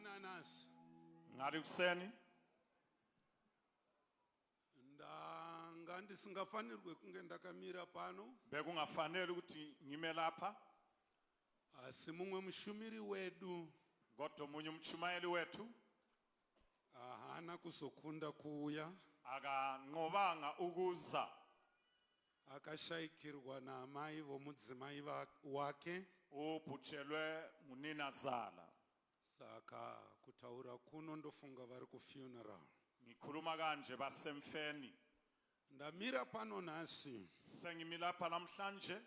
Mangwanani anasi. Ngari kuseni. Ndanga ndisingafanirwe kunge ndakamira pano. Bekungafanele ukuthi ngime lapha. Asi mumwe mushumiri wedu Kodwa omunye umtshumayeli wethu haana kuzokunda kuuya. Akanqobanga ukuza. Akashayikirwa naamai vomudzimai wake. Ubhutshelwe nguninazala. Saka kutaura kuno ndofunga vari kufuneral. Ngikhuluma kanje basemfeni. Ndamira pano nhasi Sengimi lapha namhlanje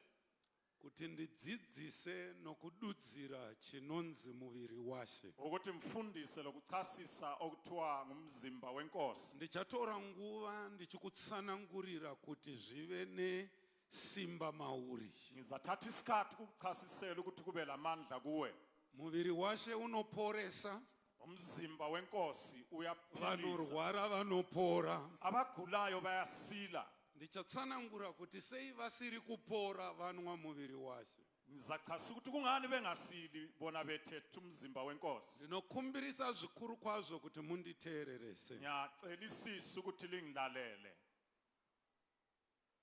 kuti ndidzidzise nokududzira chinonzi muviri waShe. Ukuthi mfundise lokuchasisa okuthiwa ngumzimba wenkosi. Ndichatora nguva ndichikutsanangurira kuti zvive nesimba mauri. Ngizathatha isikhathi ukuchasisela ukuthi kube lamandla kuwe. Muviri waShe unoporesa. Umzimba wenkosi uyaphilisa. Vanorwara vanopora. Abagulayo bayasila. Ndichatsanangura kuti sei vasiri kupora vanwa muviri waShe. Ngizachasa ukuthi kungani bengasili bona bethethe umzimba wenkosi. Ndinokumbirisa zvikuru kwazvo kuti munditeererese. Ngiyacelisisa ukuthi lingilalele.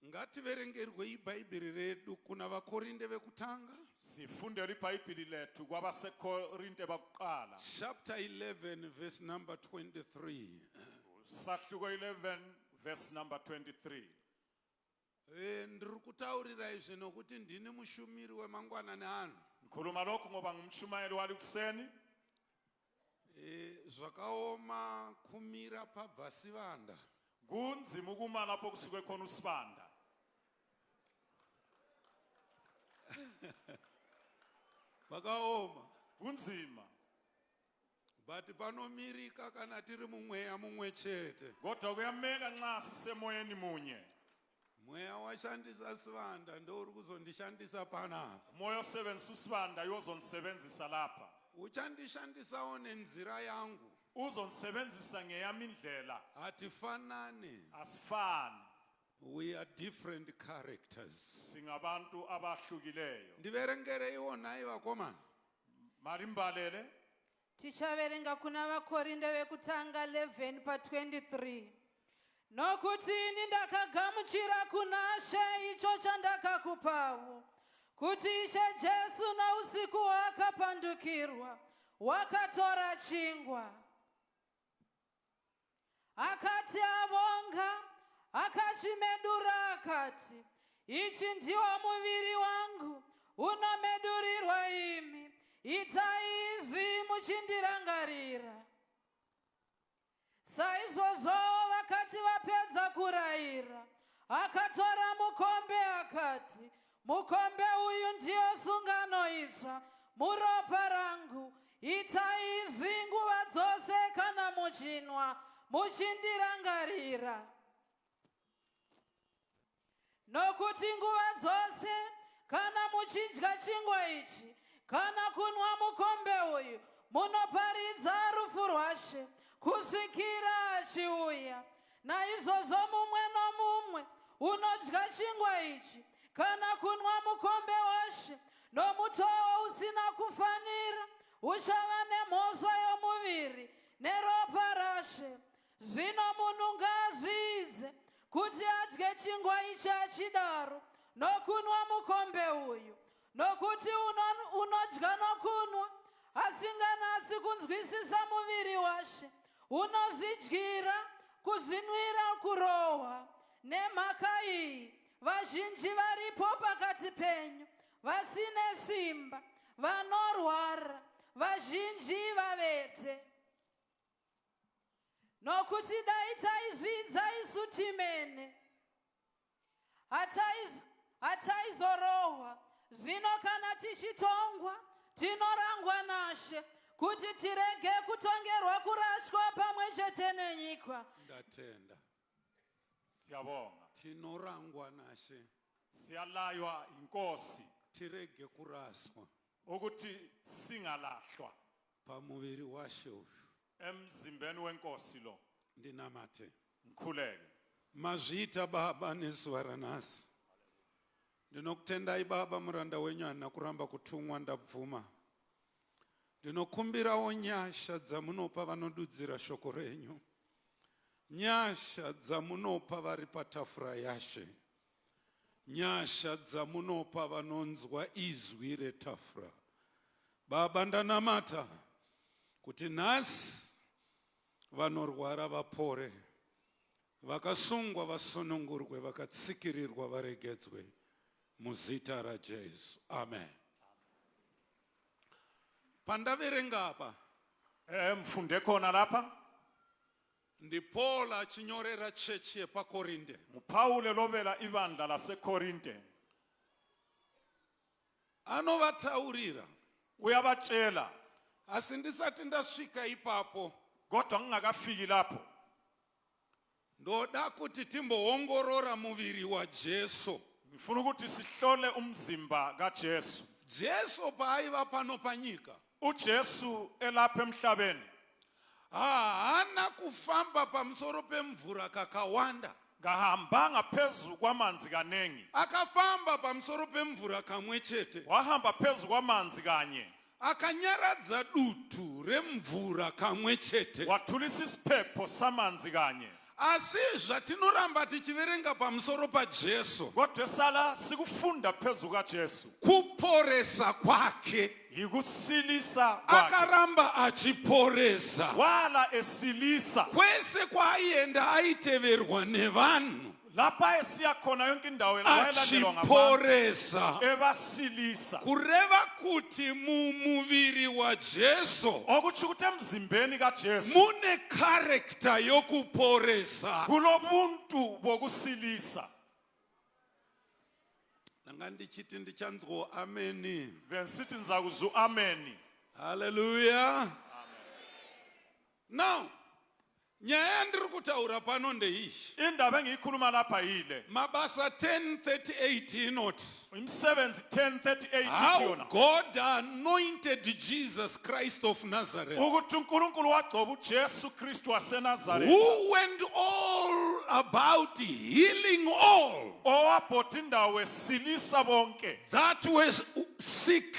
Ngativerengerwei Bhaibheri redu kuna vaKorinde vekutanga. Sifundele iBhayibheli lethu kwabaseKorinte bakuqala. Chapter 11 verse number 23. Sahluko 11 verse number 23. Ndiri kutaurira izvi nokuti ndini mushumiri wemangwanani ano. Ngikhuluma lokhu ngoba ngumshumayeli walikuseni. Zvakaoma kumira pabva Sibanda. Kunzima ukuma lapho kusuke khona uSibanda. Pakaoma. Kunzima. But panomirika kana tiri mumweya mumwe chete. Kodwa kuyameka nxa sisemoyeni munye. Mweya washandisa Sibanda ndouri kuzondishandisa panapa. Umoya osebenzisa uSibanda uyozondisebenzisa lapha. Uchandishandisawo nenzira yangu. Uzondisebenzisa ngeyami indlela. Hatifanani. Asifani. We are different characters. Singabantu abahlukileyo. Ndiverengereiwo nhai vakomana. Marimbalele. Tichaverenga kuna vaKorinde vekutanga 11 pa23. Nokuti ini ndakagamuchira kuna She icho chandakakupawo, kuti Ishe Jesu nousiku hwaakapandukirwa wakatora chingwa, akati avonga, akachimedura akati, Ichi ndiwo muviri wangu unomedurirwa imi, itai izvi muchindirangarira. Saizvozvowo vakati vapedza kurayira, akatora mukombe akati, Mukombe uyu ndiyo sungano itsva muropa rangu, itai izvi nguva dzose kana muchinwa, muchindirangarira. Nokuti nguva dzose kana muchidya chingwa ichi kana kunwa mukombe uyu, munoparidza rufu rwaShe kusvikira achiuya. Naizvozvo mumwe nomumwe unodya chingwa ichi kana kunwa mukombe waShe nomutoo usina kufanira uchava nemhosva yomuviri neropa raShe. Zvino munhu ngaazviidze kuti adye chingwa ichi achidaro nokunwa mukombe uyu, nokuti unodya nokunwa asinganatsi kunzwisisa muviri waShe, unozvidyira kuzvinwira kurohwa. Nemhaka iyi vazhinji varipo pakati penyu vasine simba, vanorwara, vazhinji vavete. Nokuti dai taizvidza isu timene, hataizorohwa. Zvino kana tichitongwa, tinorangwa naShe, kuti tirege kutongerwa kurashwa pamwe chete nenyika. Ndatenda. Siyabonga. Tinorangwa naShe. Siyalaywa inkosi. Tirege kuraswa. Ukuthi singalahlwa. Pamuviri waShe uyu. Emzimbeni wenkosi lo. Ndinamate. Ngikhuleke. Mazviita Baba nezuva ranhasi. Ndinokutendai Baba, muranda wenyu handina kuramba kutumwa, ndabvuma. Ndinokumbirawo nyasha dzamunopa vanodudzira shoko renyu, nyasha dzamunopa vari patafura yaShe, nyasha dzamunopa vanonzwa izwi retafura. Baba, ndanamata kuti nhasi vanorwara vapore, vakasungwa vasunungurwe, vakatsikirirwa varegedzwe, muzita raJesu, amen. Pandaverenga apa, Ngifunde khona lapha, ndiPaul achinyorera chechi yepaKorinde. nguPaul elobela ibandla laseKorinte. Anovataurira. Uyabatshela. Asi ndisati ndasvika ipapo, Kodwa ngingakafiki lapho, ndoda kuti timboongorora muviri waJesu. Ngifuna ukuthi sihlole umzimba kaJesu. Jesu paaiva pano panyika, uJesu elapha emhlabeni, haana kufamba pamusoro pemvura kakawanda. Ngahambanga phezu kwamanzi kaningi. Akafamba pamusoro pemvura kamwe chete. Wahamba phezu kwamanzi kanye. Akanyaradza dutu remvura kamwe chete. Wathulisa isiphepho samanzi kanye. Asi zvatinoramba tichiverenga pamusoro paJesu, Kodwa esala sikufunda phezu kaJesu, kuporesa kwake. Yikusilisa kwakhe. Akaramba achiporesa. Wala esilisa. Kwese kwaaienda aiteverwa nevanhu. Lapha esiya khona yonke indawo wayelandelwa ngabantu, Achiporesa. Ebasilisa. Kureva kuti mumuviri waJesu Okutsho ukuthi emzimbeni kaJesu mune character yokuporesa. Kulobuntu bokusilisa. Ndanga ndichiti ndichanzwa ameni. Bengisithi ngizakuzwa ameni. Haleluya. Now, nyaya yandiri kutaura pano ndeiyi. Indaba engiyikhuluma lapha yile. Mabasa 10:38 inoti, Imisebenzi 10:38 ithi how yona, God anointed Jesus Christ of Nazareth, ukuthi uNkulunkulu wagcoba uJesu Kristu waseNazaretha, who went all about healing all owabhoda indawo esilisa bonke that was sick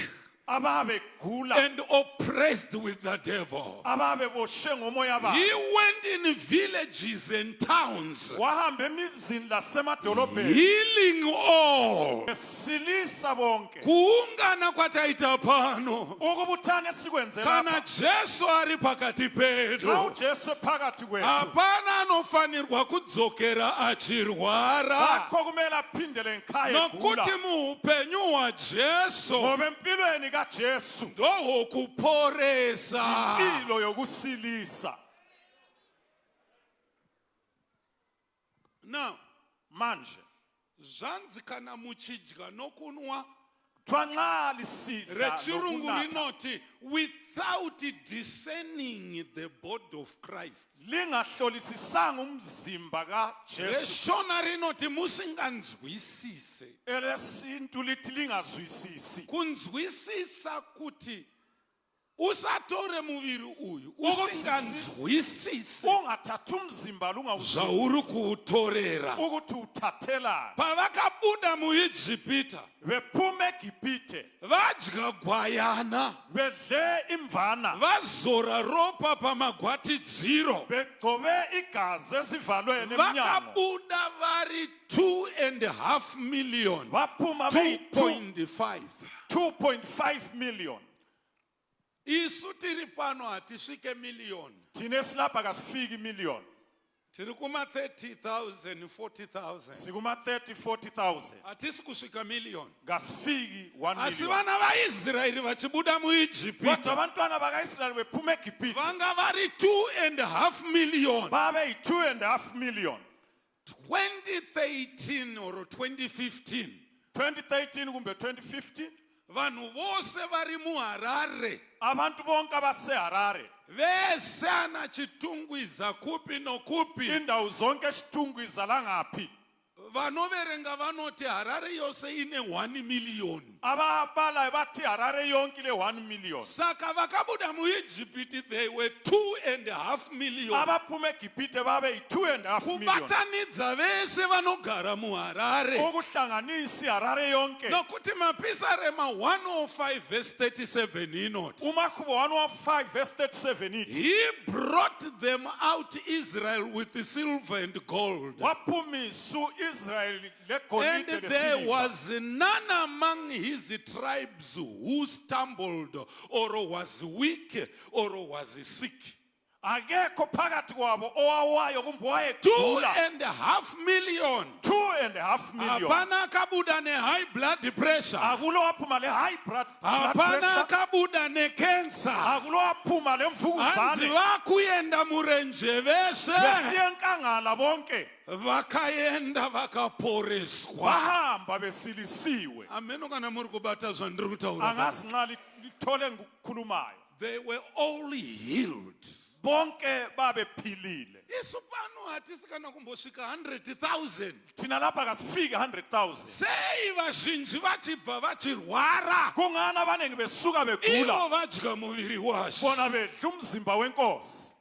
ababegula and oppressed with the devil. Ababeboshwe ngomoya babo. He went in villages and towns Wahamba emizini lasemadolobheni healing all. Esilisa bonke. Kuungana kwataita pano, Ukubuthana esikwenze kana lapha, Jesu ari pakati xa pedu, uJesu ephakathi kwethu, hapana anofanirwa kudzokera achirwara, akho kumele aphindele ngekhaya egula, nokuti muupenyu hwaJesu ngoba empilweni kaJesu ndohwokuporesa. Impilo yokusilisa. Now, Manje, zvanzi kana muchidya nokunwa, kuthiwa nxa lisidla rechirungu nokunatha, rinoti without discerning the body of Christ. Lingahlolisisanga umzimba kaJesu. ReShona rinoti musinganzwisise. Elesintu lithi lingazwisisi. Kunzwisisa kuti usatore muviri uyu Ukuzwisisa- usinganzwisise Ungathathi umzimba zvauri lungawuzwisisi kuutorera. Ukuthi uthathelani. Pavakabuda muIjipita, Bephuma eGibhithe, vadya gwayana, bedle imvana, vazora ropa pamagwatidziro, begcobe igazi esivalweni emnyango, vakabuda vari 2.5 million, baphuma beyi 2.5. 2.5 million. Isu tiri pano hatisvike miliyoni. Thina esilapha kasifiki million. Tiri kuma 30 000, 40 000. Sikuma 30 40,000. Hatisi kusvika miliyoni. Kasifiki 1 Asi million. vana vaIsraeri vachibuda Kodwa muIjipita abantwana bakaIsrayeli bephuma eGibhithe, vanga vari 2.5 million. Babe yi-2.5 million. 2013 or 2015, 2013 kumbe 2015, vanhu vose vari muHarare, abantu bonke abaseHarare, vese ana Chitungwiza kupi nokupi, indawo zonke eChitungwiza langaphi, Vanoverenga vanoti Harare yose ine 1 million. Ababalayo bathi Harare yonke ile 1 million. Saka vakabuda muIjipiti, they were 2.5 million. Abaphuma eGibhithe babe yi-2.5 million. Kubatanidza vese vanogara muHarare. Ukuhlanganisa iHarare yonke. Nokuti Mapisarema 105 verse 37 inoti, Umahubo 105 verse 37 ithi, "He brought them out, Israel, with silver and gold. Waphumisa uIsrayeli And legolide there lesiliva. Was none among his tribes who stumbled or was weak or was sick." Akekho phakathi kwabo owawayo kumbe Two wayegula. and a half million. 2.5 million. Hapana akabuda nehigh blood pressure. Akulo waphuma le high blood Hapana pressure. akabuda necancer. Akulo waphuma Hanzi lemvukuzane. vakuenda murenje vese. Besiya enkangala bonke. Vakaenda vakaporeswa. Bahamba besilisiwe. Ameno kana muri kubata zvandiri kutaura. Angazi nxa lithole ngikukhulumayo. They were all healed. Bonke babephilile. Isu pano hatisi kana kumbosvika 100,000. Thina lapha kasifiki 100,000. Sei vazhinji vachibva vachirwara? Kungani abaningi besuka begula? Ivo vadya muviri waShe. Bona bedla umzimba wenkosi.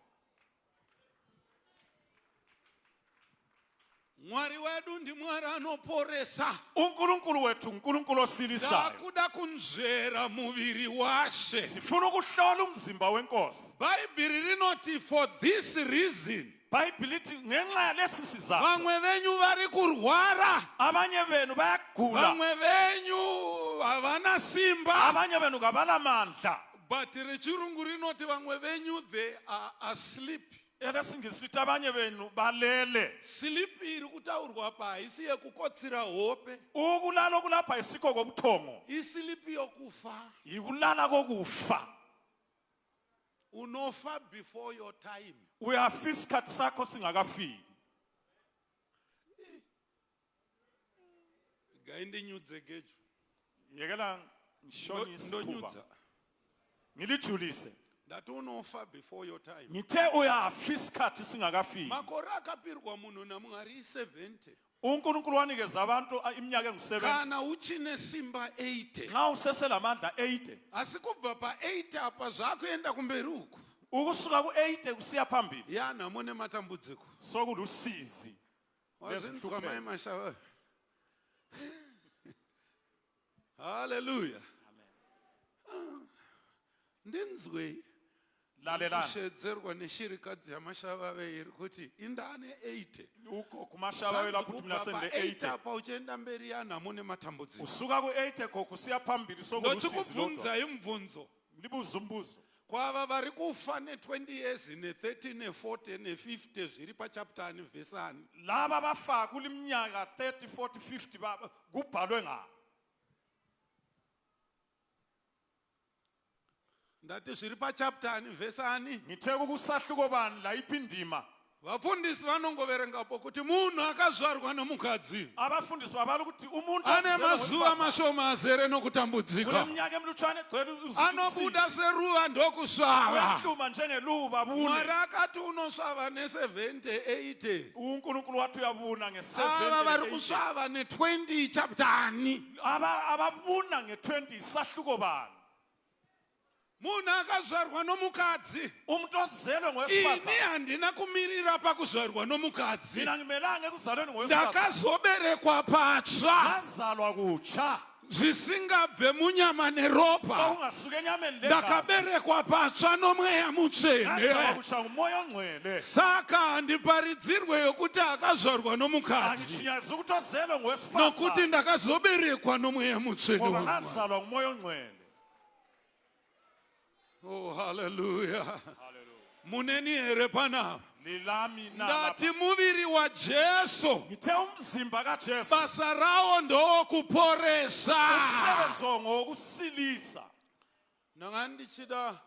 Mwari wedu ndiMwari anoporesa. UNkulunkulu wethu uNkulunkulu osilisayo. Takuda kunzvera muviri waShe. Sifuna ukuhlola umzimba wenkosi. Bhaibheri rinoti, "For this reason," Bhayibhili lithi ngenxa yalesi sizathu, vamwe venyu vari kurwara, abanye benu bayagula, vamwe venyu havana simba. Abanye benu kabalamandla. But rechirungu rinoti vamwe venyu, they are asleep. Elesingisi lithi abanye benu balele. Sleep iri kutaurwa pa haisi yekukotsira hope. Ukulala okulapha isikho kobuthongo. Isleep yokufa. Yikulala kokufa. Unofa before your time. Uyafa isikhathi sakho singakafiki. Gaindinyudze geju. Yekela ngishone isikhuba. Ndonyudza. Ngilijulise. Ndati unofa before your time. Ngithe uyafa isikhathi singakafiki. Makore akapirwa munhu naMwari i70. UNkulunkulu wanikeza abantu iminyaka engu-70. Kana uchine simba, 80. Nxa useselamandla, 80. Asi kubva pa80 apa zvakuenda kumberi uku. Ukusuka ku-80 kusiya phambili, Yanhamo nematambudziko. Sokulusizi. Wazvinzwa, mai Nezihlupheko. Mashava? Haleluya. Ndinzwei. Lalelani. Kushedzerwa neshirikadzi yaMashavave iri kuti indane 80. Ugogo uMashava lapho uthi mina Kubva pa8 sende-80. apa uchienda mberi yanhamo nematambudziko. Usuka ku-80 gogo kusiya phambili sokulusizi lodwa. Ndochikubvunzai mubvunzo. Libuza umbuzo. Kwava vari kufa ne20 years, ne30, ne40, ne50, zviri pachapter ani, vhesi ani? Laba bafa kuliminyaka 30, 40, 50 kubhalwe ngabo. Ndati zviri pachapter ani, vhesi ani? Ngithe kukusahluko bani la iphi indima? Vafundisi vanongoverengapo kuti munhu akazvarwa nomukadzi Abafundisi babala ukuthi umuntu ane ozelwe mazuva ngowesifazane mashoma azere nokutambudzika, uneminyaka emilutshwane egcwele anobuda seruva ndokusvava. Uyahluma njengeluba Mwari bune. akati unosvava ne70, 80. UNkulunkulu wathi uyabuna Ava vari nge-70. kusvava ne20, chapter ani? Ababuna nge-20, isahluko bani? Munhu akazvarwa nomukadzi. Umuntu ozelwe Ini ngowesifazane. Handina kumirira pakuzvarwa nomukadzi. Mina ngimelanga ekuzalweni ngowesifazane. Ndakazoberekwa patsva, Ngazalwa kutsha. Zvisingabve munyama neropa. Okungasuka enyameni legazi. Ndakaberekwa patsva noMweya Mutsvene. Ngazalwa kutsha nguMoya oNgcwele. Saka handiparidzirwe yokuti akazvarwa nomukadzi, Angishinyazi ukuthi ozelwe nokuti ngowesifazane, ndakazoberekwa noMweya Mutsvene ngoba waMwari. ngazalwa nguMoya oNgcwele. Oh, haleluya! Muneni here panapa? Lilami na Ndati lapha? muviri waJesu, Ngithe umzimba kaJesu, basa rawo ndowokuporesa. Umsebenzi ngowokusilisa. Ndanga ndichida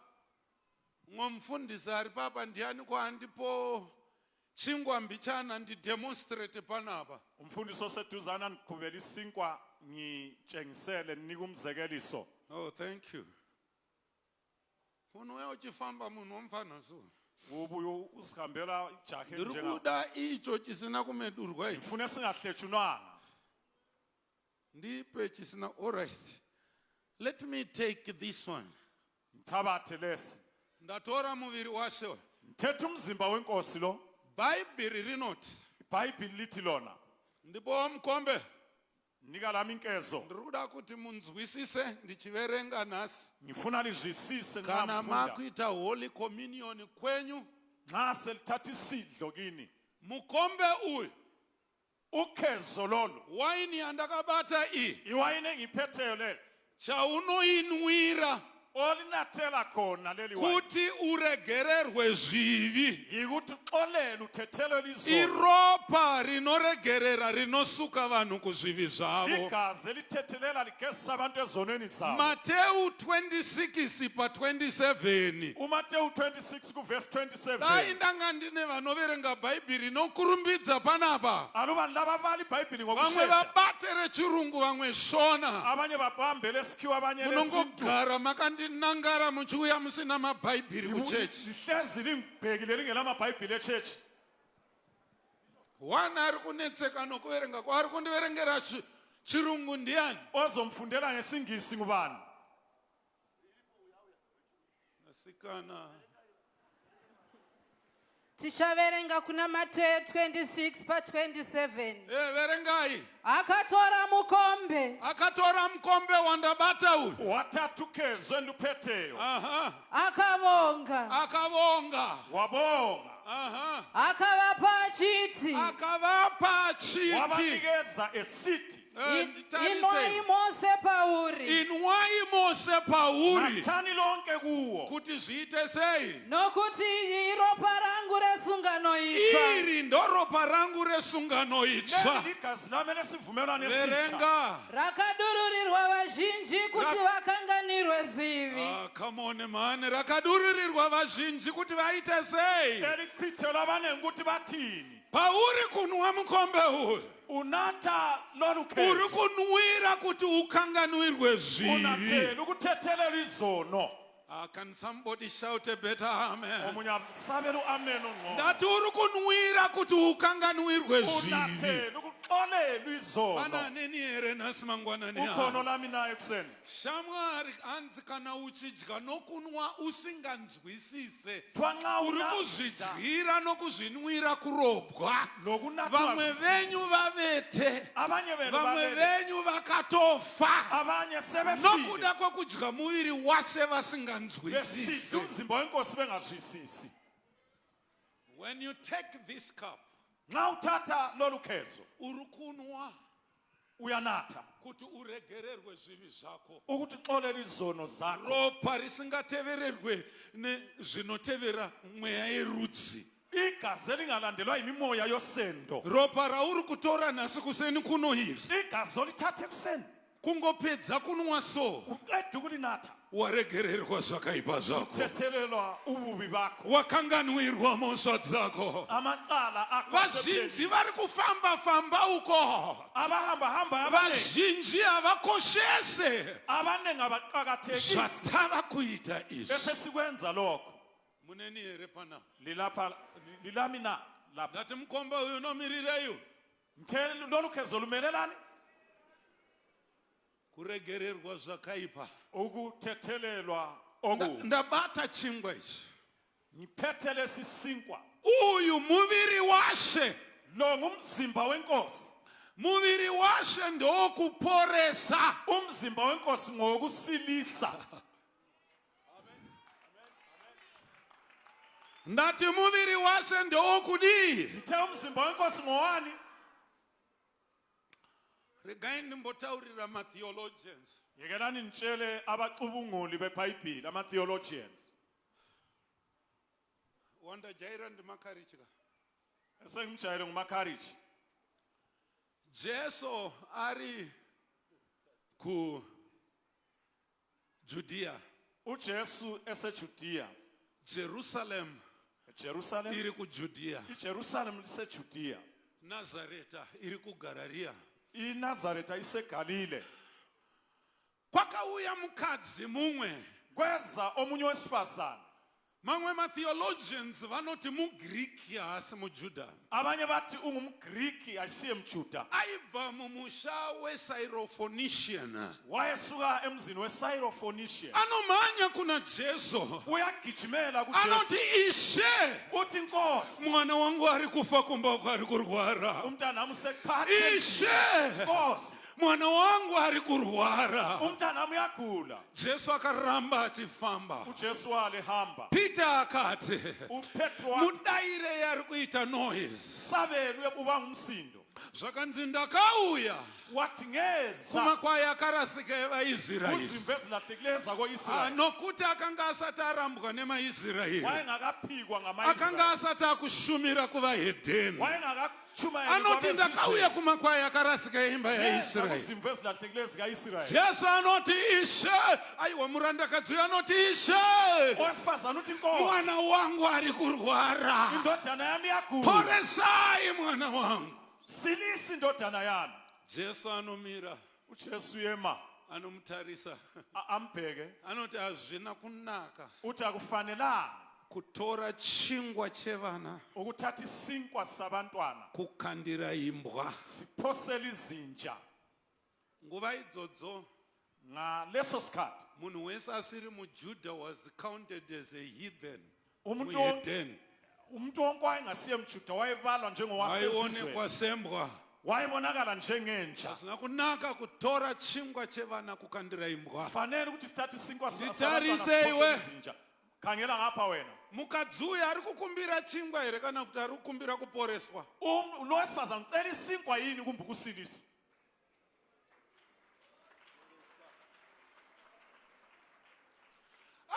ngomufundisi ari papa, ndiani kwaandipo chingwa mbichana ndidemonstrate panapa. Umfundisi oseduzane andiqhubela isinkwa ngitshengisele nike umzekeliso. Oh, thank you. Unouya uchifamba munhu womufana so. Ubuye uzihambela ijaha Ndiri elinjengawe. kuda icho chisina kumedurwa ichi. Ngifuna singahletshunwanga. Ndipe chisina. All right. Let me take this one. Ngithabathe lesi. Ndatora muviri waShe. Ngithethe umzimba wenkosi lo. Bhaibheri rinoti. IBhayibhili lithi lona. Ndipo mukombe. Nika lami inkezo. Ndiri kuda kuti munzwisise ndichiverenga nhasi. Ngifuna lizwisise nxa Kana ngifunda. makuita Holy Communion kwenyu, Nxa selithatha isidlo kini. mukombe uyu, Ukhezo lolu. waini yandakabata iyi, Iwayini engiphetheyo leli. chaunoinwira Olinathela khona leli wayini. kuti uregererwe zvivi. Yikuthi uxolele uthethelele izono. Iropa rinoregerera rinosuka vanhu kuzvivi zvavo. Igazi elithethelela ligezisa abantu ezonweni zabo. Mateu 26 pa27. UMateyu 26 kuvesi Dai 27. ndanga ndine vanoverenga Bhaibheri nokurumbidza panapa. Aluba laba bala iBhayibheli Vamwe ngokushesha. vabate rechirungu vamwe Shona. Abanye babambe lesikhiwa abanye lesintu. Munongogara makandinangara muchiuya musina mabhaibheri kuchechi. Lihlezi lingibhekile lingelamabhayibhili echechi. One ari kunetseka nokuverenga kwaari kundiverengera chirungu ndiani? Ozomfundela ngesingisi ngubani? Asikana. Tichaverenga kuna Mateyu 26 pa27. Verengai. Akatora mukombe. Akatora mukombe wandabata uyu. Wathatha ukhezo enduphetheyo. Aha. Akavonga. Akavonga. Wabonga. Aha. Akavapa achiti. Akavapa achiti. Wabanikeza esithi. Nditarise. Inwai mose pauri. Inwai mose pauri. Nathani lonke kuwo. Kuti zviite sei? Nokuti iri iropa rangu resungano itsva. Iri ndoropa rangu resungano itsva. Leli ligazi lami lesivumelwano esitsha. Verenga. Rakadururirwa vazhinji kuti vakanganirwe zvivi. Ah, come on man, rakadururirwa vazhinji kuti vaite sei? Elichithelwa abaningi ukuthi bathini. Pauri kunwa mukombe uyu, Unatha lolu uri khezo. kunwira kuti ukanganwirwe zvivi. Unathela ukuthethelela izono. Ah, can somebody shout a better amen? Omunye asabela u-amen ongcono. Ndati uri kunwira kuti ukanganwirwe zvivi. Unathela ukuxolelwa izono. Pana neni here nhasi mangwanani Ukhona ano? olami naye ekuseni. Shamwari, hanzi kana uchidya nokunwa usinganzwisise, Kuthiwa nxa uri kuzvidyira nokuzvinwira kurobwa. lokunatha Vamwe ungazwisisi. venyu vavete, Abanye benu vamwe balele. venyu vakatofa Abanye sebefile. nokuda kwekudya muviri washe Besithi vasinganzwisisi. umzimba wenkosi bengazwisisi. When you take this cup, Nxa uthatha lolu khezo uri kunwa uyanatha kuti uregererwe zvivi zvako. ukuthi uxolele izono zakho. Ropa risingatevererwe nezvinotevera mweya yerudzi. Igazi elingalandelwa yimimoya yosendo. Ropa rauri kutora nhasi kuseni kuno iri, Igazi olithatha ekuseni kungopedza kunwa so, uqeda ukulinatha waregererwa zvakaipa zvako, thethelelwa ububi bakho. wakanganwirwa mhosva dzako. Amacala akho Vazhinji asepheliwe. vari kufamba famba uko, Abahamba hamba abaningi vazhinji havakoshese abaningi abaqakathekisi zvatava kuita izvi. bese sikwenza lokho. Muneni here panapa? Lilapha lilami na lapha. Ndati mukomba uyu unomirireyu Ngithe lolu khezo lumelelani kuregererwa zvakaipa. Ukuthethelelwa okubi. Ndabata chingwa ichi. Ngiphethe lesi sinkwa. Uyu muviri washe. Lo ngumzimba wenkosi. Muviri washe ndowokuporesa. Umzimba wenkosi ngokusilisa. Ndati muviri washe ndowokudii? Ngithe umzimba wenkosi ngowani? Regai ndimbotaurira matheologians. Yekelani nitshele abacubunguli beBhayibheli, ama-theologians. Wandajaira ndimakarichika. Esengimjayele ngumakhariji. Jesu ari kuJudea. UJesu eseJudea. Jerusalem eJerusalem. iri kuJudea. IJerusalem liseJudea. Nazareta iri kuGararia. INazaretha iseGalile. Kwakauya mukadzi mumwe. Kweza omunye wesifazane. Mamwe matheologians vanoti muGiriki, haasi muJudha. Abanye bathi ungumGriki, ayisiye mJuda. Aibva mumusha weSyrophoenician. Wayesuka emzini weSyrophoenicia. Anomhanya kuna Jesu. Uyagijimela kuJesu. Anoti, Ishe, Uthi, Nkosi, mwana wangu ari kufa kumba uko, ari kurwara. Umntanami usekuphathe. Ishe, Nkosi, mwana wangu ari kurwara. Umntanami uyagula. Jesu akaramba achifamba. UJesu walehamba. Peter akati, uPetro wathi, mudaire, ari kuita noise. Sabelwe uba ngumsindo. Zvakanzi, ndakauya Wathi, ngeza kumakwai akarasika evaIsraeri. kuzimvu ezilahlekileyo zakoIsrayeli. Nokuti akanga asati arambwa nemaIsraeri, Wayengakaphikwa akanga ngamaIsrayeli. asati akushumira kuvahedheni. Wayengakachumayeli Anoti, ndakauya kwabezizwe. kumakwai akarasika eimba Ngeza yaIsraeri. kuzimvu ezilahlekileyo zikaIsrayeli. Jesu anoti, Ishe, aiwa, murandakadzi uyu anoti, Ishe, Owesifazane uthi, Nkosi, mwana wangu ari kurwara, indodana yami iyagula. poresai mwana wangu. Silisa indodana yami. Jesu anomira. UJesu yema. Anomutarisa. Ambheke. Anoti, hazvina kunaka Uthi, akufanelanga kutora chingwa chevana ukuthatha isinkwa sabantwana kukandira imbwa. siphosele izinja. Nguva idzodzo, Ngaleso sikhathi, munhu wese asiri muJudha was counted as a heathen. Umuntu wonke Muhedheni. umuntu wonke wayengasiye mJuda wayebalwa njengowasezizweni. Aionekwa sembwa. Wayebonakala njengenja. Hazvina kunaka kutora chingwa chevana kukandira imbwa. Fanele ukuthi sithathe isinkwa Nditarise sabantwana iwe. siphosele izinja. Khangela ngapha wena. Mukadzi uyu ari kukumbira chingwa here kana kuti ari kukumbira kuporeswa? Lo wesifazane ucela isinkwa yini kumbe ukusiliswa?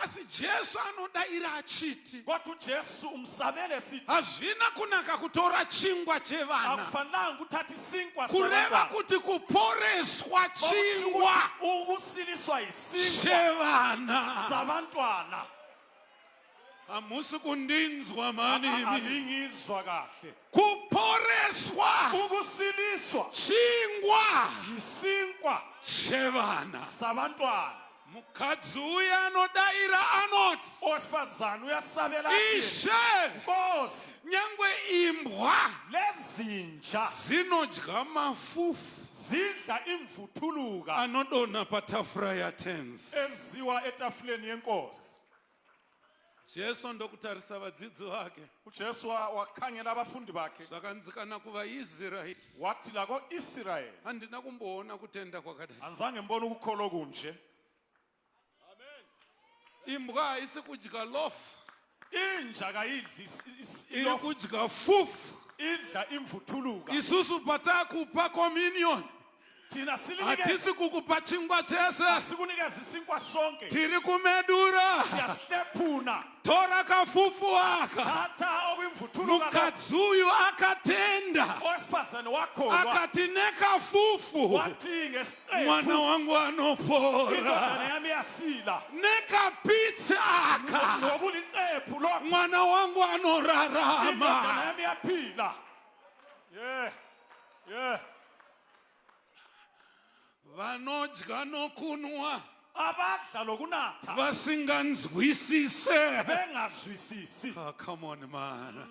Asi Jesu anodayira achiti, Kodwa uJesu umsabele sithi, hazvina kunaka kutora chingwa chevana. Akufanelanga ukuthatha isinkwa Kureva sabantwana. kuti kuporeswa chingwa Ukusiliswa isinkwa chevana. sabantwana. Hamusi kundinzwa mani imi. Alingizwa kahle. Kuporeswa Ukusiliswa chingwa isinkwa chevana. sabantwana. Mukadzi uyu anodayira anoti, Owesifazane uyasabela athi, Ishe, Nkosi, nyangwe imbwa lezinja dzinodya mafufu zidla imvuthuluka anodonha patafura yatenzi. eziwa etafuleni yenkosi. Jesu ndokutarisa vadzidzi vake. UJesu wakhangela abafundi bakhe. Zvakanzi, kana kuvaIsraeri Wathi, lako-Israyeli handina kumboona kutenda kwakadai. anzange ngibone ukukholwa okunje. Imbwa haisi kudya loaf, Inja kayidli iri ilofu, kudya fufu. idla imvuthuluka. Isusu patakupa communion, Thina silinikeza hatisi kukupa chingwa chese, sikunikeza isinkwa sonke, tiri kumedura. siyasihlephuna. Tora kafufu aka. Thatha okwimvuthuluka lokho. Mukadzi uyu akatenda. Owesifazane wakholwa. Akati, nekafufu Wathi, mwana ngesiqephu wangu anopora. indodana yami iyasila. Nekapitsi aka Nokuliqephu lokho mwana wangu indodana anorarama. yami iyaphila. Yeah. Vanodya nokunwa Abadla lokunatha vasinganzwisise. bengazwisisi. Oh, come on, man.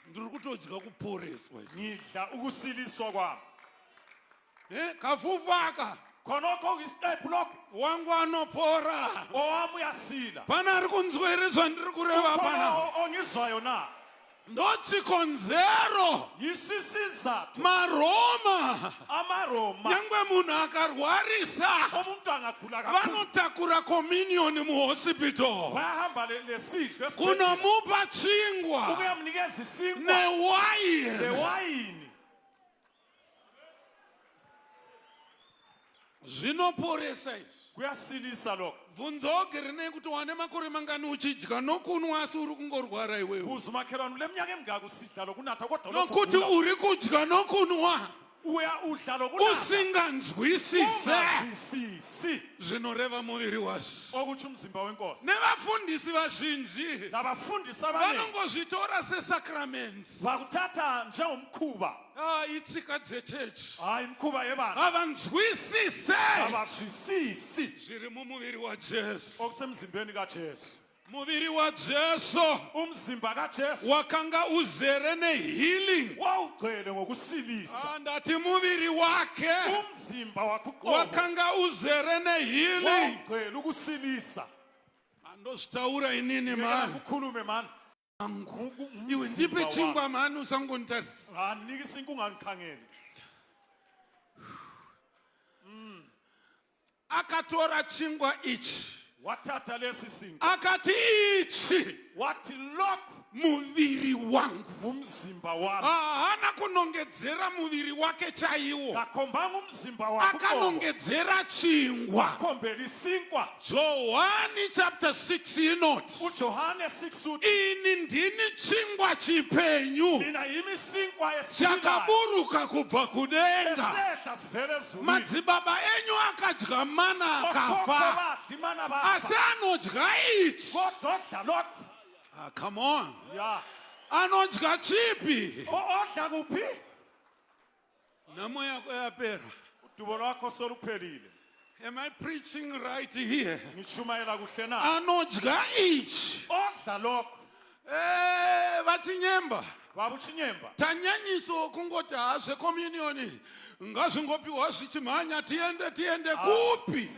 Ndiri kutodya kuporeswa izvi. Ngidla ukusiliswa kwami. Kafufu aka Khonokho isiqephu lokho wangu anopora. owami uyasila. Pana ari kunzwa here zvandiri kureva Khona pana? ongizwayo na? Ndochikonzero Yiso isizathu maRoma, amaRoma, nyangwe munhu akarwarisa, umuntu angagula kakhulu, vanotakura communion muhospital bayahamba lesidlo esibhedlela kunomupa chingwa ukuyamnikeza isinkwa newaini. lewayini. Zvinoporesa izvi. Kuyasilisa lokho. Bvunzawo rinei kuti wane makore mangani uchidya nokunwa asi uri kungorwara iwewe. Buza umakhelwane, ule minyaka emingaka usidla lokunatha kodwa lokhu Nokuti ugula. uri kudya nokunwa. Uya udla lokunatha Usinganzwisise ungazwisisi zvinoreva muviri waShe. Okutsho umzimba wenkosi. Nevafundisi vazhinji Nabafundisi abaningi vanongozvitora sesakramende. Bakuthatha njengomkhuba. Ah, itsika dzechechi. Hayi, imikhuba yebandla. Havanzwisise Abazwisisi zviri mumuviri waJesu. Okusemzimbeni kaJesu. Muviri waJesu Umzimba kaJesu wakanga uzere nehealing. Wawugcwele ngokusilisa. Ah, ndati muviri wake Umzimba wakhe uqobo wakanga uzere nehealing. Wawugcwele ukusilisa. Andozvitaura inini Ngeke mani. Ukukhulume mani. Angu. Iwe ndipe chingwa mani, usangonditarisa. Anike isinkwa, ungangikhangeli. Akatora chingwa ichi. Wathatha lesi sinkwa. Akati ichi Wathi lokhu muviri wangu. Ngumzimba wami. Haana kunongedzera muviri wake chaiwo. Kakhombanga umzimba wakhe uqobo. Akanongedzera chingwa. Khombela isinkwa. Johani chapter 6 inoti, uJohane 6 uthi, ini ndini chingwa chipenyu mina yimi isinkwa esiphilayo chakaburuka kubva kudenga. Esehla sivela ezulwini. Madzibaba enyu akadya mana Okhokho akafa, badla imana bafa. Asi anodya ichi. Kodwa odla lokhu. Ah, come on. Ya. Anodya chipi? Odla kuphi? Nhamo yako yapera. Udubo lwakho soluphelile. Am I preaching right here? Ngishumayela kuhle na? Anodya ichi. Odla lokhu. Eh, vaChinyemba. Baba uChinyemba. Tanyanyiso kungoti ha, zvecommunion ngazvingopiwa zvichimhanya, tiende tiende kupi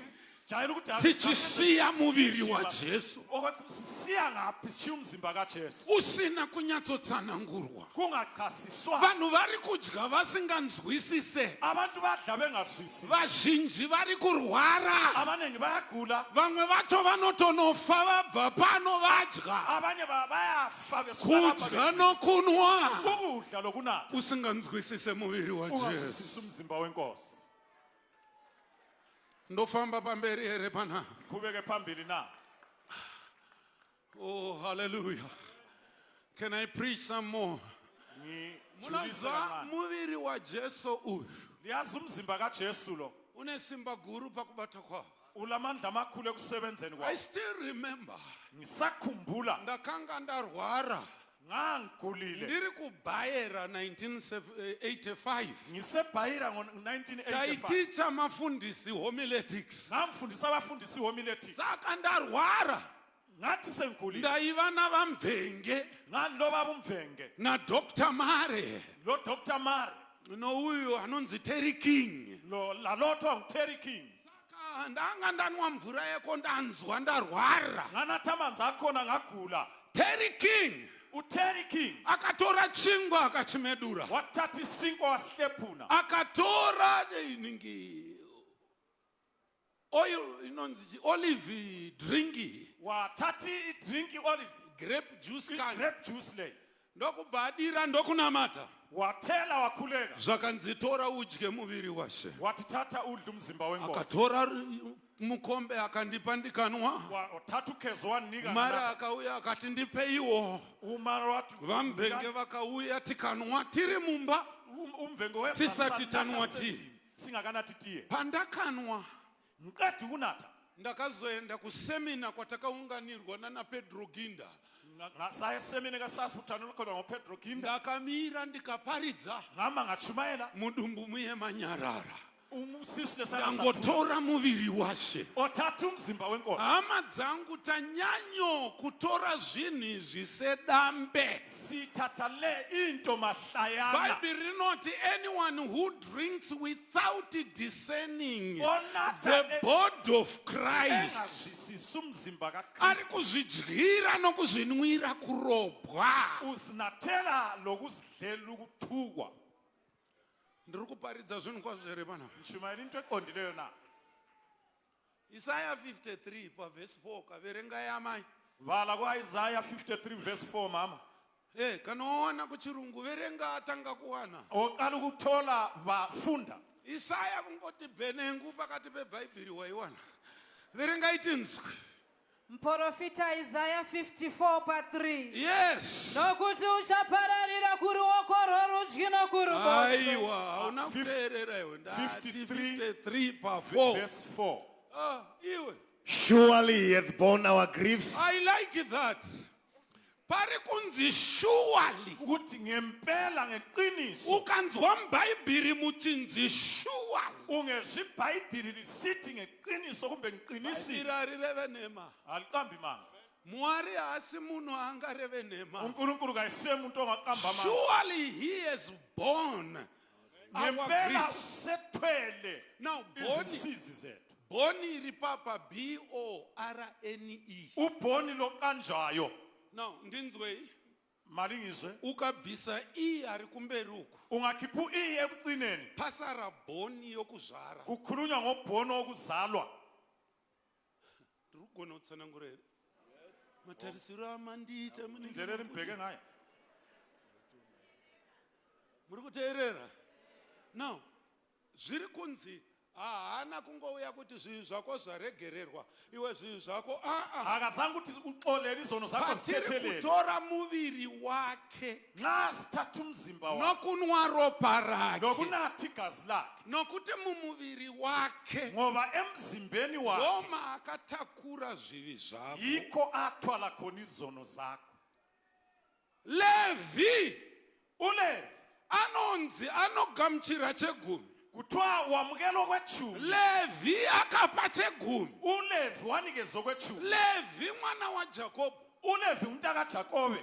Sijayele ukuthi tichisiya muviri waJesu Siya ngaphi sishiya umzimba kaJesu usina kunyatsotsanangurwa? Kungachasiswa. Vanhu vari kudya vasinganzwisise. Abantu badla bengazwisisi. Vazhinji vari kurwara. Abaningi bayagula. Vamwe vacho vanotonofa vabva pano vadya. Abanye bayafa besuka lapha Kudya nokunwa ukudla lokunatha usinganzwisise muviri waJesu. Ungazwisisi umzimba wenkosi. Ndofamba pamberi here panapa? Qhubeke phambili na? Oh, hallelujah. Can I preach some more? Ngijulise Munonzwa kancane. muviri waJesu uyu Liyazi umzimba kaJesu lo une simba guru pakubata kwawo. Ulamandla amakhulu ekusebenzeni I kwawo. still remember Ngisakhumbula ndakanga ndarwara ngangigulile ndiri kuBhayera 1985. NgiseBhayira ngo-1985. Taiticha mafundisi homiletics. Ngamfundisa abafundisi homiletics. Saka ndarwara, Ngathi sengigulile, ndaiva naVaMvenge ngalobaba uMvenge naDr Mare lo Dr Mare nouyu anonzi Terry King. Lo lalothiwa nguTerry King. Saka ndanga ndanwa mvura yeko, ndanzwa ndarwara. Nganatha amanzi akhona, ngagula. Terry King uTerry King akatora chingwa akachimedura, wathatha isinkwa wasihlephuna, akatora ningi oil inonzi olive drink, wathatha idrink i-olive, grape juice kana, i-grape juice leyo, ndokubva adira, ndokunamata. Wathela, wakhuleka. Zvakanzi tora udye muviri waShe. Wathi thatha udle umzimba wenkosi. Akatora mukombe akandipa, ndikanwa. Wathatha ukhezo, wanika. Mara akauya akati ndipeiwo. Umara wathi VaMvenge vakauya, tikanwa tiri mumba. UMvenge weza, Tisati tanwa sanatha tiye. sendlini, singakanathi tiye. Pandakanwa, Ngiqeda ukunatha, ndakazoenda kusemina kwatakaunganirwa nana Pedro Ginda. Saya esemini kasasibuthanela khona ngoPedro Ginda. Ndakamira ndikaparidza. Ngama ngatshumayela. Mudumbu muye manyarara. Isisu lesana. Ndangotora muviri waShe. Othatha umzimba wenkosi. Hama dzangu, tanyanyo kutora zvinhu izvi sedambe. Sithatha le into mahlayana. Bhaibheri rinoti anyone who drinks without discerning Onatha the body of Christ engazwisisi umzimba ari kaKristu kuzvidyira nokuzvinwira kurobwa. Uzinathela lokuzidlela ukuthukwa. Ndiri kuparidza zvinhu kwazvo here panapa? Ngishumayela into eqondileyo na? Isaya 53 pavhesi 4, kaverengai amai. Bala ku-Isaya 53 verse 4, mama. E, kana wawana kuchirungu verenga, atanga kuwana. Oqala ukuthola bafunda. Isaya kungoti bhenengu pakati pebhaibheri waiwana. Verengai tinzwi. Muprofita Isaya 54 pa3. Yes. Nokuti uchapararira kuruoko rworudyi nokuruboshwe. Aiwa, hauna kuteerera iwe. Ndati 53 53 pa4. Verse 4. Ah, iwe. Surely he hath borne our griefs I like that. Pari kunzi surely. Ukuthi ngempela ngeqiniso. Ukanzwa mubhaibheri muchinzi surely. Ungezwa iBhayibhili lisithi ngeqiniso kumbe ngiqinisile. Bhaibheri harireve nhema. Aliqambi manga. Mwari haasi munhu angareve nhema. UNkulunkulu kayisiye umuntu ongaqamba amanga. Surely he has borne our Ngempela griefs. usethwele Now, borne, izinsizi zethu. borne iri papa B O R N E. Ubhoni loqanjwayo. Now, ndinzwei Malingizwe. ukabvisa E ari kumberi uku. Ungakhipha u-E ekugcineni. Pasara bhoni yokuzvara. Kukhulunywa ngobhono wokuzalwa. Ndiri kugona kutsanangura here? Matarisiro amandiita munenge Indlela elimbheke ngayo. muri kuteerera. Now, zviri kunzi haana kungouya kuti zvinhu zvako zvaregererwa iwe zvinhu zvako aa. Akazange ukuthi uxolele izono zakho Patiri zithethelele. kutora muviri wake Nxa sithatha umzimba wakhe nokunwa ropa rake nokunatha igazi lakhe nokuti mumuviri wake ngoba emzimbeni wakhe ndoma akatakura zvivi zvako. yikho athwala khona izono zakho. Levhi ULevi anonzi anogamuchira chegumi. Kuthiwa wamukela okwetshumi. Levhi akapa chegumi. ULevi wanikeza okwetshumi. Levhi mwana waJakobho. ULevi umntakaJakobe.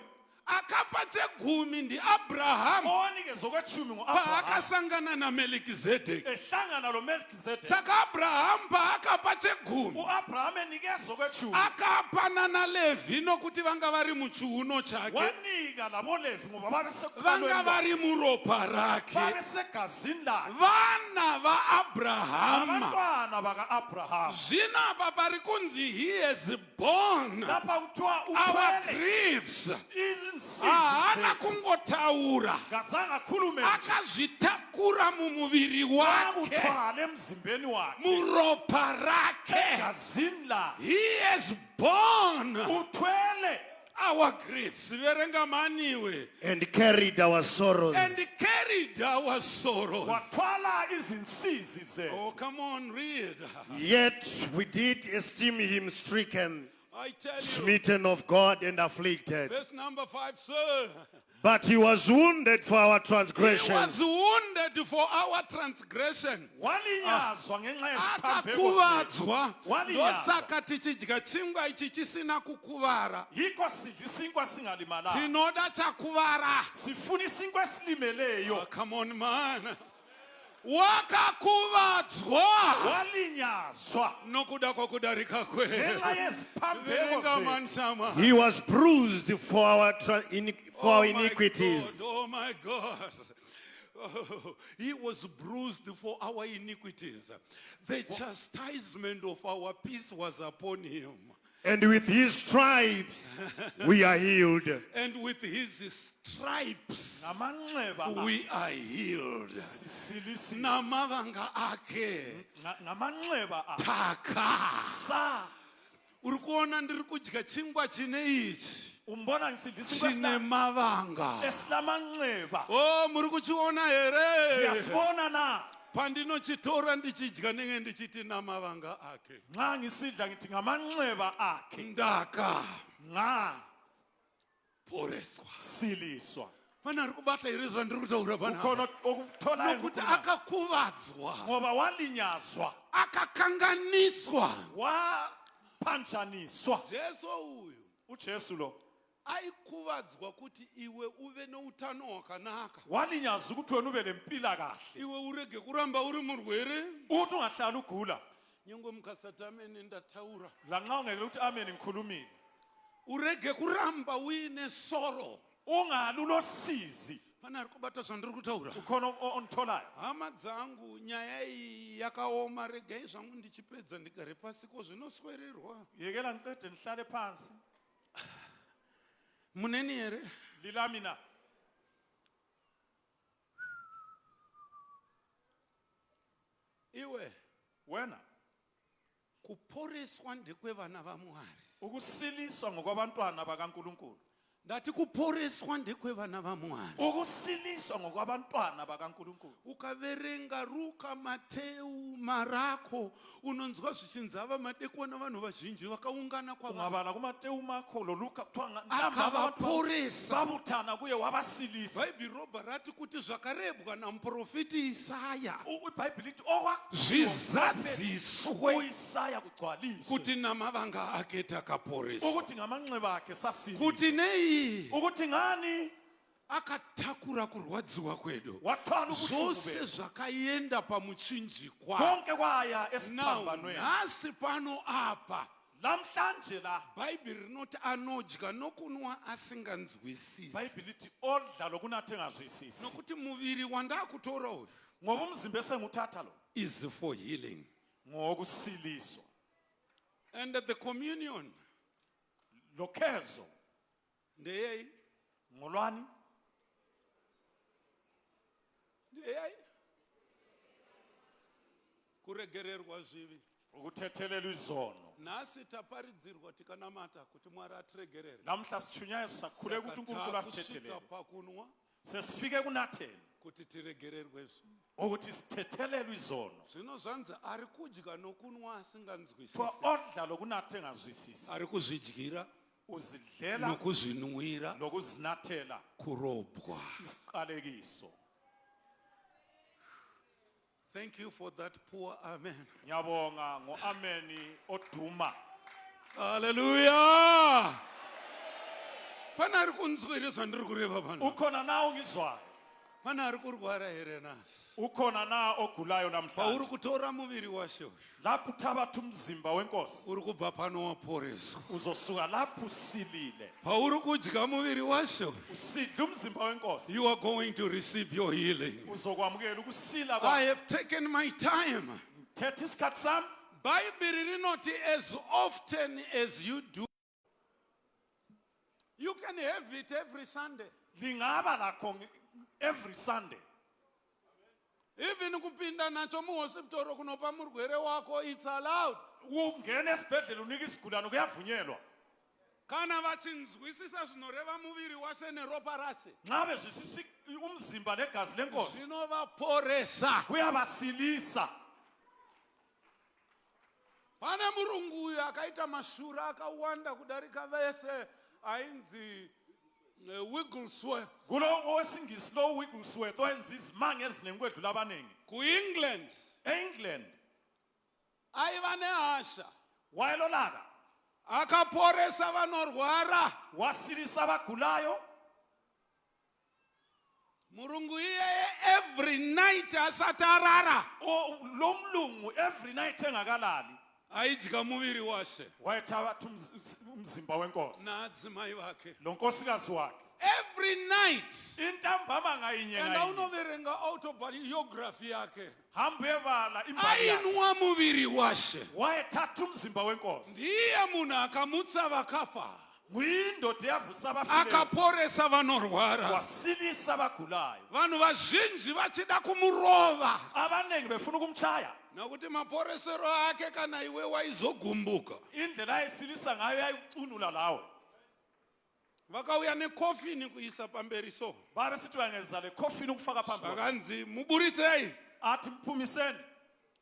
Akapa chegumi ndiAbrahamu Owanikeza okwetshumi ngu-Abrahama paakasangana naMelikizedeki. ehlangana loMelkizedeki. Saka Abrahamu paakapa chegumi U-Abrahama enikeza okwetshumi akapana naLevhi nokuti vanga vari muchiuno chake, wanika laboLevi ngoba vanga babesekukhalweni vari muropa rake, babesegazini lakhe vana vaAbrahama. abantwana baka-Abrahama. Zvino apa pari kunzi he has borne Lapha kuthiwa our uthwele griefs. insizi Haana zethu. kungotaura, Kazange akhulume nje. akazvitakura mumuviri wake, Wakuthwala emzimbeni wakhe muropa rake. egazini lakhe. He has borne Uthwele our griefs. Verenga maniwe. and carried our sorrows. And carried our sorrows. Wathwala izinsizi zethu. Oh, come on, read. Yet we did esteem him stricken, I tell you. smitten of God, and afflicted. Verse number 5, sir. But he was wounded for our He was transgressions, wounded for our transgression. Walinyazwa ngenxa yeziphambeko zethu. Akakuvadzwa. Walinyazwa. Ndosaka tichidya chingwa ichi chisina kukuvara. Yikho sidla isinkwa singalimalanga. Tinoda chakuvara. Sifuna isinkwa esilimeleyo. Oh, come on, man. Wakakuvadzwa Walinyazwa nokuda kwokudarika kwedu. ngenxa yeziphambeko Verenga zethu. man shama. he was bruised for our, for our Oh my iniquities. God, oh my God. Oh, he was bruised for our iniquities. The chastisement of our peace was upon him. And with his stripes we are healed. And with his stripes Ngamanxeba we are healed. sisilisiwe. Namavanga ake Ngamanxeba taka. sa Uri kuona ndiri kudya chingwa chine ichi umbona ngisidla isinkwa chine mavanga. esilamanxeba. Oh, muri kuchiona here? Uyasibona na? Pandinochitora ndichidya ndinge ndichiti namavanga ake. Nxa ngisidla ngithi ngamanxeba akhe. Ndaka Nga poreswa. siliswa. Pana ari kubata here zvandiri kutaura panapa? Ukhona okutholayo Nokuti ukuthi akakuvadzwa, ngoba walinyazwa akakanganiswa. waphanjaniswa. Jesu uyu uJesu lo aikuvadzwa kuti iwe uve neutano hwakanaka, walinyazwa ukuthi wena ube nempilakahle, iwe urege kuramba uri murwere. ukuthi ungahlali ugula. Nyangwe mukasati amene ndataura, Lanxa ungeke ukuthi amen ngikhulumile. Urege kuramba uine soro. Ungali ulosizi. Pana ari kubata zvandiri kutaura? Ukhona onitholayo? Hama dzangu, nyaya iyi yakaoma. Regai zvangu ndichipedza ndigare pasi ko zvinoswererwa. Yekela ngiqede ngihlale phansi. Muneni here? Lilami na? Iwe. Wena. Kuporeswa ndekwevana vaMwari. Ukusiliswa ngokwabantwana bakaNkulunkulu. Ndati kuporeswa ndekwevana vaMwari. Ukusiliswa ngokwabantwana bakaNkulunkulu. Ukaverenga Ruka, Mateu, Marako, unonzwa zvichinzi ava madekwana vanhu vazhinji vakaungana kwavari. Ungabala kuMateyu, Marko loLuka kuthiwa ntambama abantu Akavaporesa. babuthana kuye wabasilisa. Bhaibheri robva rati kuti zvakarebwa namuprofiti Isaya IBhayibheli lithi okwa zvizadziswe uIsaya kugcwaliswe kuti namavanga ake takaporeswa. ukuthi ngamanxeba akhe sasiliswa. Kuti nei Ukuthi ngani akatakura kurwadziwa kwedu. Wathwala ubuhlungu Zvose bethu. zvakaenda pamuchinjikwa. Konke kwaya Now, esiphambanweni. nhasi pano apa Namhlanje la Bhaibheri rinoti anodya nokunwa asinganzwisisi. Bhayibheli lithi odla lokunatha engazwisisi. Nokuti muviri wandakutora uyu Ngoba umzimba esenguthatha lo is for healing. ngokusiliswa. And the communion Lokhezo ndeyei? ngolwani? Ndeyei? Kuregererwa zvivi. Ukuthethelelwa izono. Nhasi taparidzirwa tikanamata kuti Mwari atiregerere. Namhla sithunyayezwa sakhuleka ukuthi Saka uNkulunkulu takusvika asithethelele. pakunwa Sesifike kunatheni kuti tiregererwe zvivi. ukuthi sithethelelwe izono. Zvino zvanzi ari kudya nokunwa asinganzwisisi. Kuthiwa odla lokunatha engazwisisi Ari kuzvidyira uzidlela nokuzvinwira lokuzinathela kurobwa. isiqalekiso. Thank you for that poor amen. Ngiyabonga ngoameni oduma. Hallelujah. Pane ari kunzwa here zvandiri kureva pano? Ukhona na ongizwayo? Pane ari kurwara here nhasi? Ukhona na ogulayo Pauri namhlanje? kutora muviri waShe uyu, Lapho uthabatha umzimba wenkosi, uri kubva pano waporeswa. uzosuka lapho usilile. Pauri kudya muviri waShe uyu, Usidla umzimba wenkosi, you are going to receive your healing. uzokwamukela ukusila I kwakho. have taken my time. Thetha isikhathi sami. Bhaibheri rinoti as often as you do. You can have it every Sunday. Lingaba lakho every Sunday. Even kupinda nacho muhospitoro kunopa murwere wako it's allowed. Ungena esibhedlela unika isigulane kuyavunyelwa. Kana vachinzwisisa zvinoreva muviri wase neropa rase. Nxa bezwisisa umzimba negazi lenkosi Zvinovaporesa. kuyabasilisa. Pane murungu uyu akaita mashura akawanda kudarika vese ainzi eh, Wigglesworth. Kulo owesingisi lo Wigglesworth owenza izimanga eziningi ukwedlula abaningi. KuEngland E-England aiva nehasha wayelolaka akaporesa vanorwara. Wasilisa abagulayo. Murungu iyeye every night asati arara Lo mlungu every night engakalali aidya muviri washe wayethabatha umzimba wenkosi naadzimai vake lo nkosikazi wakhe every night. Intambama ngayinye Enda ngayinye. unoverenga autobiography yake. Hamba uyebala imbali yakhe. Ainwa muviri washe. Wayethatha umzimba wenkosi. Ndiye munhu akamutsa vakafa. Nguyindoda eyavusa abafileyo. Akaporesa vanorwara. Wasilisa abagulayo. Vanhu vazhinji vachida kumurova. Abaningi befuna ukumtshaya. Nokuti maporesero ake kana iwe waizogumbuka. Indlela ayesilisa ngayo yayicunula lawe. Vakauya nekofini kuisa pamberi so. Babe sithi bangeza le coffin ukufaka phambi kwakhe. Vakanzi muburitsei. Athi mphumiseni.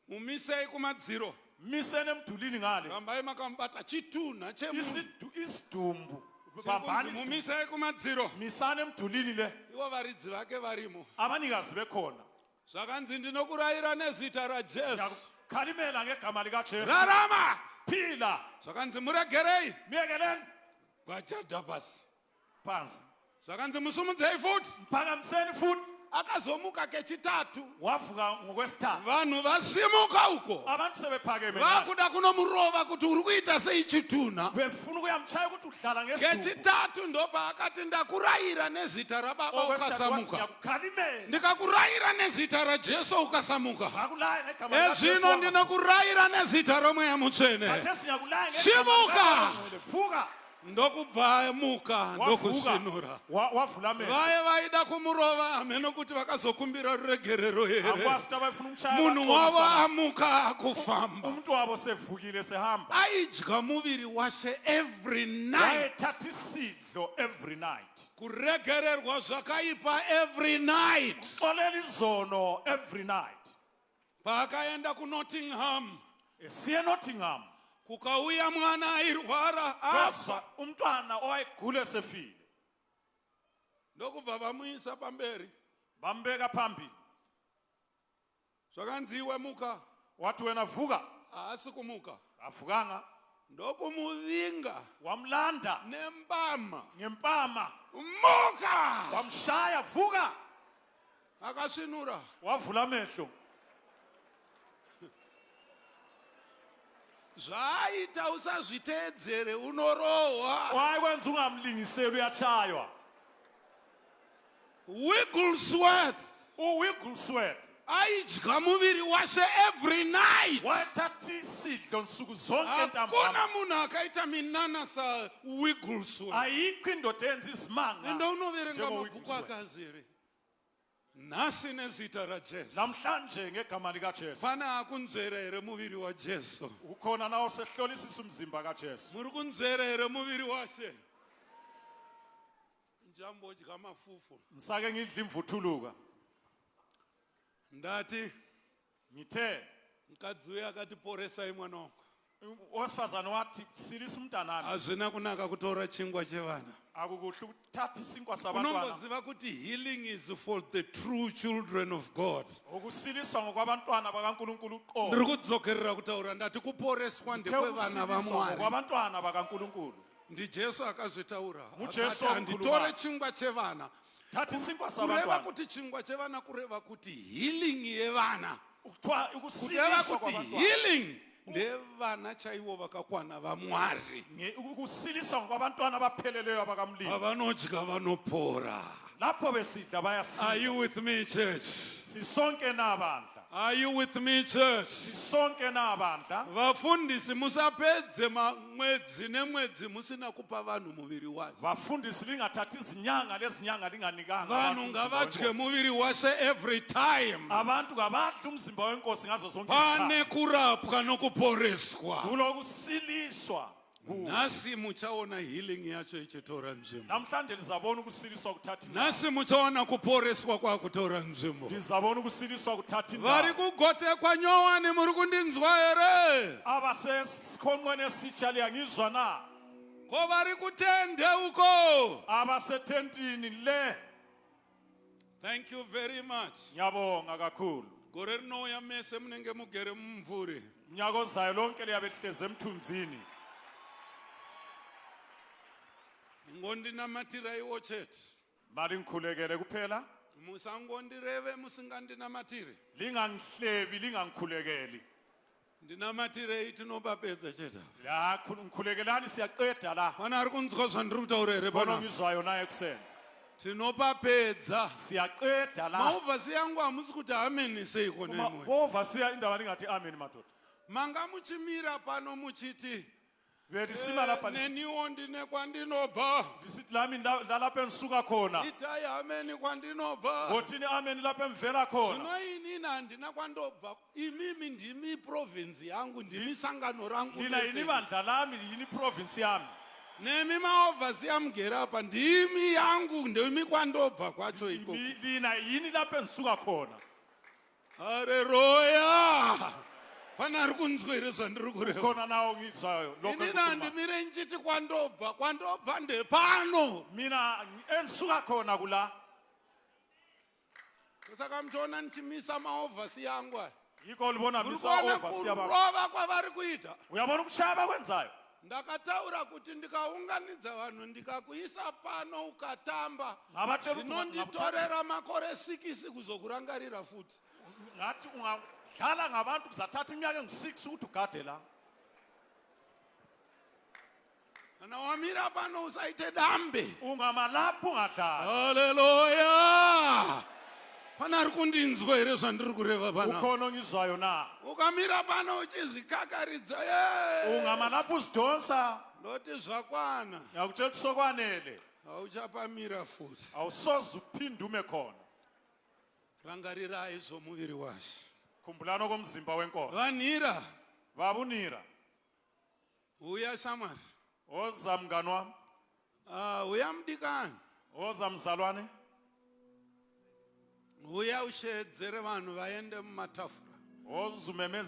Mumisei kumadziro. Miseni emdulini ngale. Rambai makamubata chitunha chemunhu. Isidumbu. Bambani isidumbu. Mumisei kumadziro. Misani emdulini le. Ivo varidzi vake varimo. Abanikazi bekhona. Zvakanzi ndinokurayira nezita raJesu. Ngiyakukhalimela ngegama likaJesu. Rarama. Phila. Zvakanzi muregerei. Miyekeleni. Gwachadha pasi. Phansi. Zvakanzi musumudzei futi. Mphakamiseni futhi. Akazomuka kechitatu. Wavuka ngokwesithathu. Vanhu vasimuka uko. Abantu sebephakeme ngale. Vakuda kunomurova kuti uri kuita sei chitunha. Befuna ukuyamtshaya ukuthi udlala ngesidumbu. Kechitatu ndopaakati ndakurayira nezita rababa Okwesithathu wathi ukasamuka. ngiyakukhalimela. Ndikakurayira nezita raJesu ukasamuka. Ngakulaya ngegama likaJesu Ezvino wavuka. ndinokurayira nezita romweya mutsvene. Khathesi ngiyakulaya ngegama Simuka! likaMoya oNgcwele. Vuka. Ndokubva amuka Wavuka ndokusvinura. wavula amehlo. Vaye vaida kumurova hameno kuti vakazokumbira ruregerero here. Akwazi ukuthi abayefuna umshaya Munhu wavo baxolisana. amuka akufamba. Umuntu wabo sevukile sehamba. Aidya muviri washe every night. Wayethatha isidlo every night. Kuregererwa zvakaipa every night. Xolela izono every night. Paakaenda kuNottingham Esiye Nottingham. kukauya mwana airwara afa. Kweza umntwana owayegula esefile. Ndokubva vamuisa pamberi. Bambeka phambili. Zvakanzi iwe muka. Wathi wena vuka. Haasi kumuka. Avukanga. Ndokumuvinga Wamlanda nembama. ngempama. Muka! Wamshaya vuka. Akasvinura. Wavula amehlo. Zvaaita usazviteedzere unorohwa. Wayekwenza ungamlingiseli uyachaywa. Wigglesworth uWigglesworth aidya muviri washe every night. wayethatha isidlo nsuku zonke Hakuna ntambama. munhu akaita minana saWigglesworth. Ayikho indoda eyenza izimanga Enda unoverenga njengo mabhuku Wigglesworth. akazere. Nhasi nezita raJesu. Namhlanje ngegama likaJesu. Pane akunzvera here muviri waJesu? Ukhona nawo sehlolisisa umzimba kaJesu. Muri kunzvera here muviri washe? Ndichambodya mafufu. Ngisake ngidla imvuthuluka. Ndati Ngithe mukadzi uya akati poresai mwana wangu. owesifazane wathi silisa umntanami. Hazvina kunaka kutora chingwa chevana. Akukuhle ukuthatha isinkwa sabantwana. Unomboziva kuti healing is for the true children of God. Ukusiliswa ngokwabantwana bakaNkulunkulu uqobo. Ndiri kudzokerera kutaura ndati kuporeswa Ngithe ndekwevana ukusiliswa vaMwari. ngokwabantwana bakaNkulunkulu. NdiJesu akazvitaura. MuJesu Akati, wamukhuluma. handitore chingwa chevana. Thatha isinkwa Kureva sabantwana. kuti chingwa chevana kureva kuti healing yevana. Kuthiwa Kureva ukusiliswa kuti kwabantwana. healing ndevana chaivo vakakwana vaMwari. Ukusiliswa ngokwabantwana abapheleleyo abakamlimi. Pavanodya vanopora. Lapho besidla Are bayasila. you with me church? Sisonke na bandla. Are you with me church? Sisonke na bandla. Vafundisi musapedze mwedzi nemwedzi musina kupa vanhu muviri washe. Vafundisi lingathathi izinyanga lezinyanga linganikanga abantu Vanhu umzimba ngavadye wenkosi. muviri washe every time. Abantu kabadle umzimba wenkosi ngazo zonke Pane izikhathi. kurapwa nokuporeswa. Kulokusiliswa. Nhasi muchaona healing yacho ichitora nzvimbo. Namhlanje lizabona ukusiliswa kuthatha indawo. Nhasi muchaona kuporeswa kwakutora nzvimbo. Lizabona ukusiliswa kuthatha Vari indawo. kugotekwa nyowani muri kundinzwa here? Abasesikhonqweni esitsha liyangizwa na? Ko vari kutende uko? Abasetentini le. Thank you very much. Ngiyabonga kakhulu. Gore rinouya mese munenge mugere mumumvuri. Mnyaka ozayo lonke liyabe lihlezi emthunzini. Ingondinamatiraiwo chete. Malingikhulekele kuphela. Musangondireve musingandinamatiri. Lingangihlebi, lingangikhulekeli. Ndinamatirei tinobapedza chete. La ngikhulekelani siyaqeda la. Pana ari kunzwa zvandiri kutaura here Khona pana? ngizwayo na ekuseni. Tinopapedza. Siyaqeda la. Mauvhasi yangu hamusi kuti ameni seiko nemwe. Bovasiya indaba lingathi amen madoda. Manga muchimira pano muchiti Belisima lapha lisithi neniwo ndine kwandinobva. lisithi lami lalapha engisuka khona. Itai ameni kwandinobva. Ngothini amen lapha engivela khona. Zvino inini handina kwandobva. Imimi ndimi province yangu, ndimi sangano rangu. Lina mese. yini ibandla lami, yini province yami. Nemi maovhasi amugere apa ndimi yangu, ndimi kwandobva kwacho ikoko. Lina yini lapha engisuka khona. Hareruya! Pane ari kunzwa here zvandiri kureva? Khona nawo ngizwayo lokho. Inini engikhuluma. handimire ndichiti kwandobva, kwandobva ndepano. Mina engisuka khona kula. Saka muchiona ndichimisa maovhasi yangu aya. Yikho libona Muri misa kuona over siyaba. kurova kwavari kuita. Uyabona ukushaya abakwenzayo. Ndakataura kuti ndikaunganidza vanhu ndikakuisa pano ukatamba Ngabatshela ukuthi zvinonditorera makore 6 kuzokurangarira futi. Ngathi ungadlala ngabantu kuzathatha iminyaka engu-6 ukuthi ugade la. Kana wamira pano usaite dambe. Ungama lapho ungadlali. Haleluya! Pana ari kundinzwa here zvandiri kureva pana? Ukhona ongizwayo na? Ukamira pano uchizvikakaridza, "Eh, Ungama lapho uzidonsa. Ndoti zvakwana. Ngiyakutshela ukuthi sokwanele. Hauchapamira futi. Awusoze uphinde ume khona. Rangarirai zvomuviri washe. Khumbulani okomzimba wenkosi. Vanhira. Babunira. Uya shamwari. Woza mngani wami. Ah, uya mudikani. Woza mzalwane. Uya ushedzere vanhu vaende mumatafura. Woza umemeze.